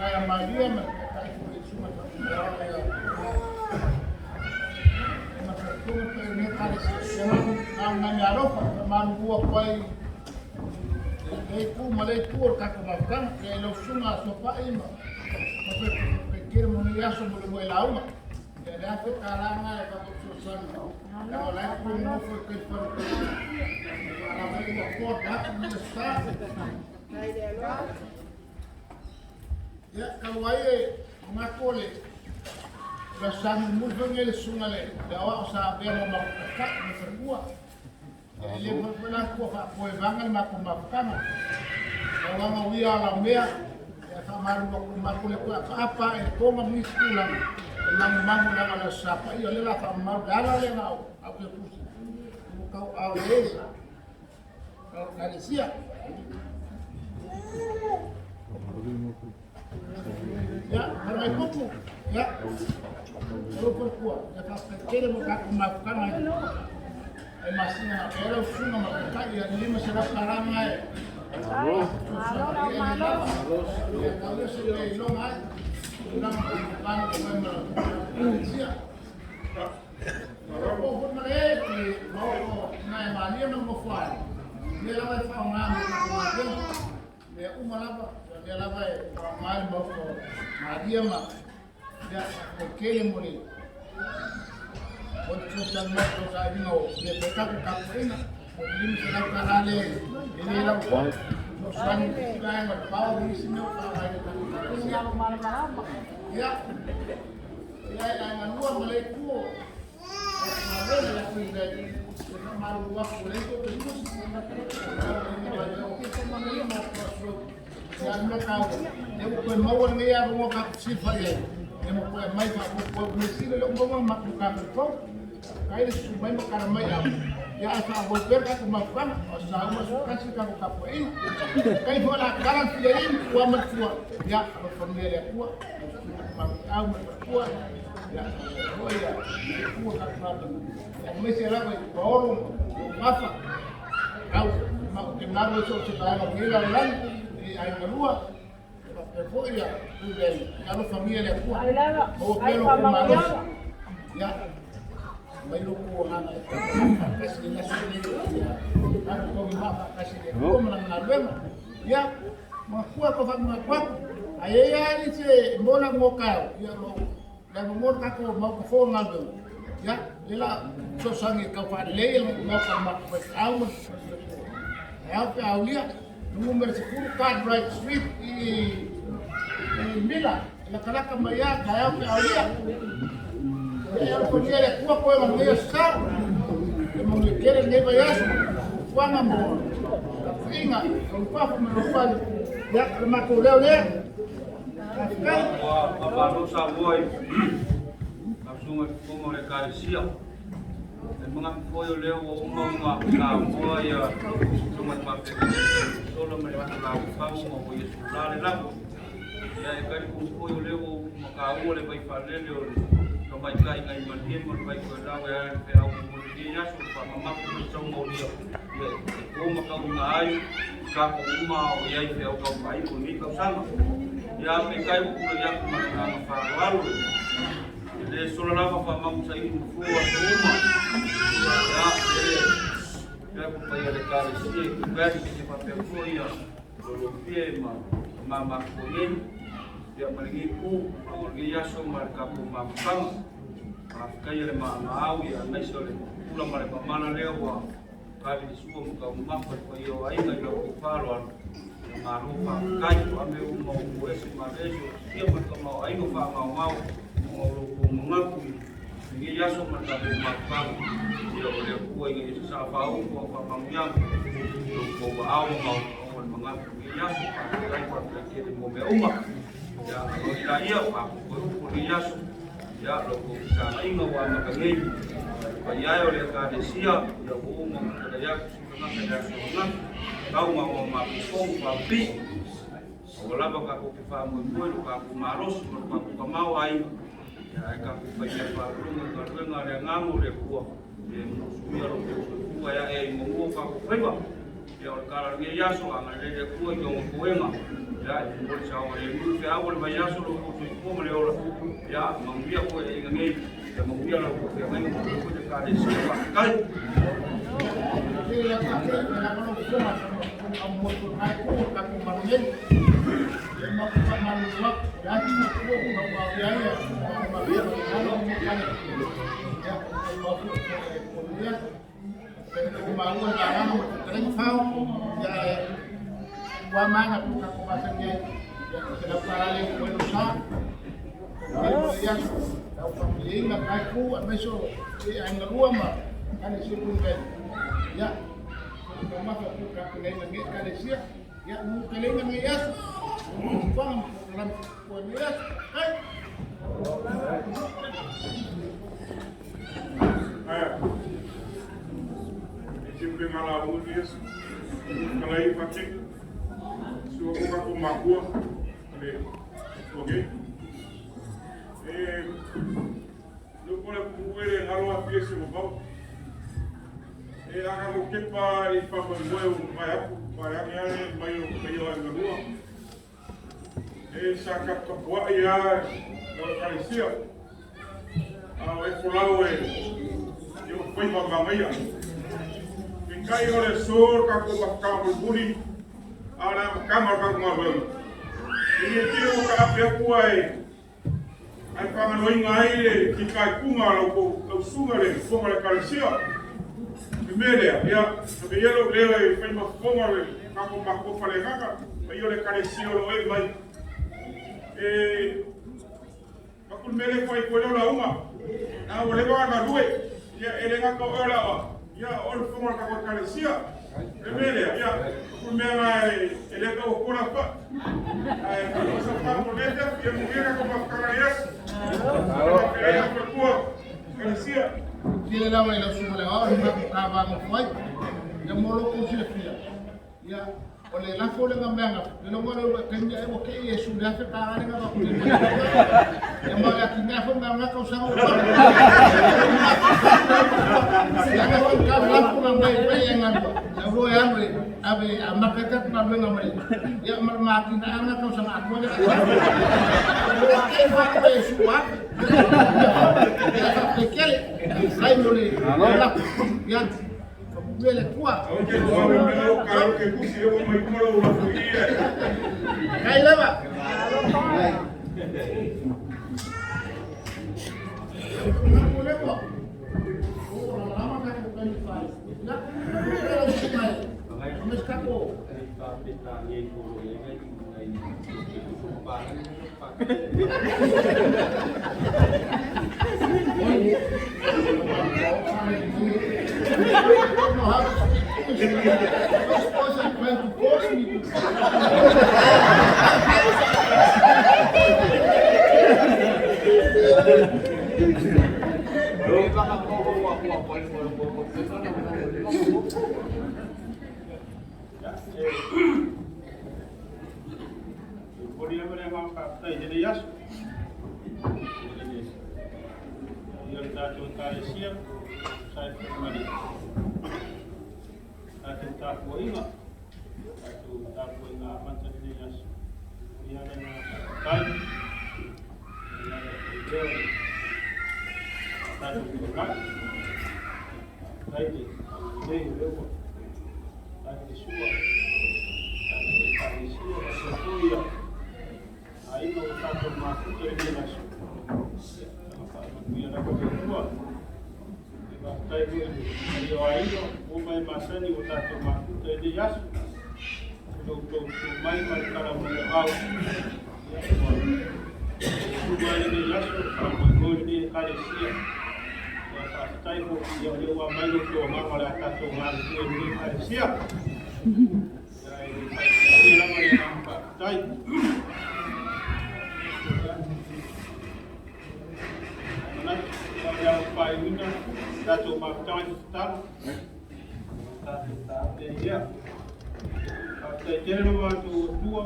Naia Malia ma le Taitai foi le Susuga i le Faamasinoga ia ma le Faletua ma le paia o lenei Ekalesia. Na o ni nai mea alofa e faamalulu atu ai i lenei itu ma lea itu o le tatou mafutaga. Ia i lau Susuga Soapai ma faafetai tele mo lenei aso mo le uluai lauga. Ia le $1,000 lena e avatu fesoasoani leaga o la e pule nofo i tai fale faalava ai ua toa taatu lenei aso Sa. Ia, talu ai e manatu o le aso Sa mulimuli foi lenei le susuga i le aoao sa avea ma matou taitai ma faletua. Ia, e le mafai foi la ona tuua faapoevaga le matou mafutaga. Tauaga o ia ala o mea, ia e faamalulu atu matou le toe apaapa i le po ma nisi tulaga e magumagu leaga o le Aso Sa Paia o lea o le a faamamalu. Le ala lea na o au te tusi, ua tauaao e Ekalesia. Ia, fale mai pupu. Ia, alo faletua. Ia faafetai tele mo tatou mafutaga i masina na ea lau susuga ma taitai ia $500 na e. Malo. Malo, malo. Ia, tau ia se mea iloga ai. Tulaga o le ma Ekalesia. Mea uma lava, mea lava e faaaoga le maota o Maria ma ia faafetai tele mo le fesoasoani mai i sailiga o mea fai tatou tapuaiga. O le $500 lea e le lau fesoasoani i le vaega o le pao ma isi mea o faaaoga i le tatou ekalesia. Ia, ia e galua ma le itu o Aemaise lava i Paolo ma Gafa, au ma te malu ai so o se vaega o lenei lalolagi i aiga lua, e faapea foi ia pule ai i alofagia e le Atua. Maua pea lo outou malosi. Ia, mai lo outou agaga e faatasi i le aso lenei, ia tatou taulimaa faatasi i le Atua ma lana galuega. Ia, manatua e tau faamanatu atu, a i ai lava nisi e moe le avanoa taeao, ia o lo o Le avanoa le tatou Maota Fono galuega, ia, lea la fesoasoani e tau faalelei le Maota o le matou faifeau ma le faletua. E ao pe aulia, numera 10 Cartwright Street i Mila, e latalata mai lava, taeao pe aulia. Ia e alofagia e le Atua koe ma lenei aso Sa, e manuia tele lenei vaiaso, fuafuaga mo tapuaiga, lou fafo ma lou fale. Ia, o le matou leo lea. Ua faamalo Samoa i lau susuga i le fofoga o le Ekalesia. E manatu foi o lea ua uma ona saunoa ia susuga i le faafeagaiga i Sola ma le Laufau ma ua Iesu la le lava. Ia e talitonu foi o lea ua upu mataua le vaifaalele o le tamaitai nai Malie ma le Vaitoelau e ala i le feau momoli i lenei aso, le faamamafa ma le saumaolia ia e po ma tauiga ai tatou uma a o i ai feau taufaaiu o lenei tausaga. Ia peitai ua tulai atu ma le agaga faaaloalo e le sola lava faamagu saili ma fua o aso uma. Ia e pea ku paia le Ekalesia i Kupeani ia faapea foi ia Lolofie ma mamatua nei ia ma lenei itu o lenei aso ma le tatou mafutaga. Faafetai le maamaau ia aemaise o le pula ma le mamala lea ua tali le sua ma taumamafa le paia o aiga i lau tou faaaloalo. Ia malo faafetai o a mea uma o ua ese ma le ese o sia ma le tamaoaiga faamaomao ona o lo outou manatu i lenei aso ma le tatou mafutaga. Ia o le Atua ina ia sasaa faauu ma faamanuiaga i lo outou aao ma maomaoga o le manatu i lenei aso. Faafetai, faafetai tele mo mea uma. Ia aloai laia, faafofoe upu o lenei aso. Ia, lo outou fetalaiga ua amata nei. Le paia e o le Ekalesia, ia ua uma ona talai atu se tagata i le aso ananafi, tau ma ua matou fono faapipii. Aua lava tatou te faamoemoe i lo tatou malosi ma lo tatou tamaoaiga, ia ae tatou fai mea faalologo i galuega a le Agaga o le Atua, ia e musuia lo outou soifua e ae ai i manu o tatou faiva. Ia o le tala o lenei aso, agalelei le Atua i ona toega. Ia, e momoli saogalemu feau o le vaiaso lo outou soifua ma le ola. Ia, manuia foi i aiga nei. Ia manuia lau feagaiga manuia foi le Ekalesia. Faafetai. Aia. E te pe ngala u ni es. Kala i pati. Sua ko ka ko makua. Le. Okay. E no ko le kuele ngalo a pie se mo pau. E aka mo kepa i pa mo moe o mai aku mai ake ale mai o mai o ngalua. E sa kap kapua ia no kalesia. A o e folau e e o fai ma mangaia. Ke kai o le sol ka ko ma ka mo buli a la ma ka ma ka ma veu. E ni tiro ka ape aku ai ai pangaloinga ai le ki kai kunga lo ko au sunga le fonga le kalesia. Me melea, ia, me ielo leo e fai ma fonga le ka ko ma ko fale ngaka, ma io le kalesia lo e mai. E Makul mele fai ko la uma. Na o le wa na lue. Ia ele nga ko ola wa. Ia o le fonga ka ko kalesia. Me mele ia makul mele na ele ko ko la fa. Ai ko sa fa ko le ia mo ka ko ma ka yes. Alo. Ko kalesia. Tile lava i lau suga le ao, ma ka va mo fai. Ia mo lo ku silafia. Ia o le lafo le ngameanga, le longo le kenya e ke Yesu le afe pa ale ngaba ku. Ia mo le kinga fo nga ka usanga o. Ia nga fo ka lafo nga mai mai ia nga. Ia ro ya mo ave a makaka na me nga mai. Ia ma ma kinga nga ka usanga aku le. Ke fa ko Yesu wa. Ia fa ke kele. Sai mo le la. Ia le tua. Au ke ko me o ka o ke kusi e mo mai ko lo la fu ia. Kai leva. Momoli lava le agaga faafetai i lenei aso. Ia le tatou Ekalesia, tusa ai foi ma le tatou tapuaiga, tatou tapuaiga amata i lenei aso. Ia le agaga faafetai, ia le foi lea o le tatou taulai. Faafetai le agalelei o lea ua tali le sua, tatou Ekalesia, faapea foi ia aiga ua tatou mafuta i lenei aso. Ia, saga faamanuia lava le Atua. E faafetai foi i le paia o aiga ua uma e masani ua tatou mafuta i lenei aso. I lo outou tu mai ma le tala mai o au. Ia, ua uma i lenei aso, faamoemoe lenei Ekalesia. Ia, faafetai foi, ia o lea ua aumai lo outou agaga o le a tatou galulue i lenei Ekalesia. Ia, e le faigofie lava le agaga faafetai. Ia, manatu, ia o le ao faaiuina tatou mafutaga i se tatalo. Tatou tape ai ia. Faafetai tele lo matou Atua,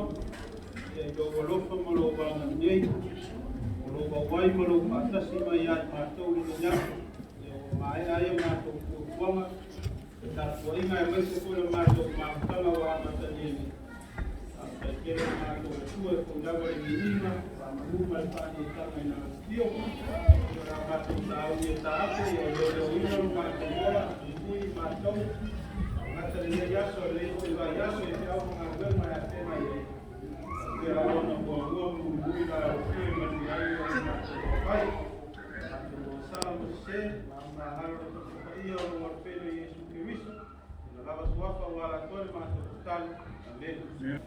ia i lou alofa ma lou agalelei, o lou auai ma lou faatasi mai ia i matou i lenei aso. Ia ua maea ai a matou fuafuaga, le tapuaiga aemaise foi le matou mafutaga ua amatalia nei. Faafetai tele lo matou lava i le viiga, faamanu ma le faaneetaga i lana afio. O le a matou sauni e taape, ia leoleoina lo matou ola, puipui i matou, gata lenei aso, lenei foi vaiaso i feau ma galuega e afeagai ai. Ia lava ona muamua ma mulimuli la afio e manuia ai o le matou fai. Matou sala mo sese, ma mahalo le toto paia o lo Pele Iesu Keriso. Na lava suafa ua ala atoa le matou tatalo. Amene.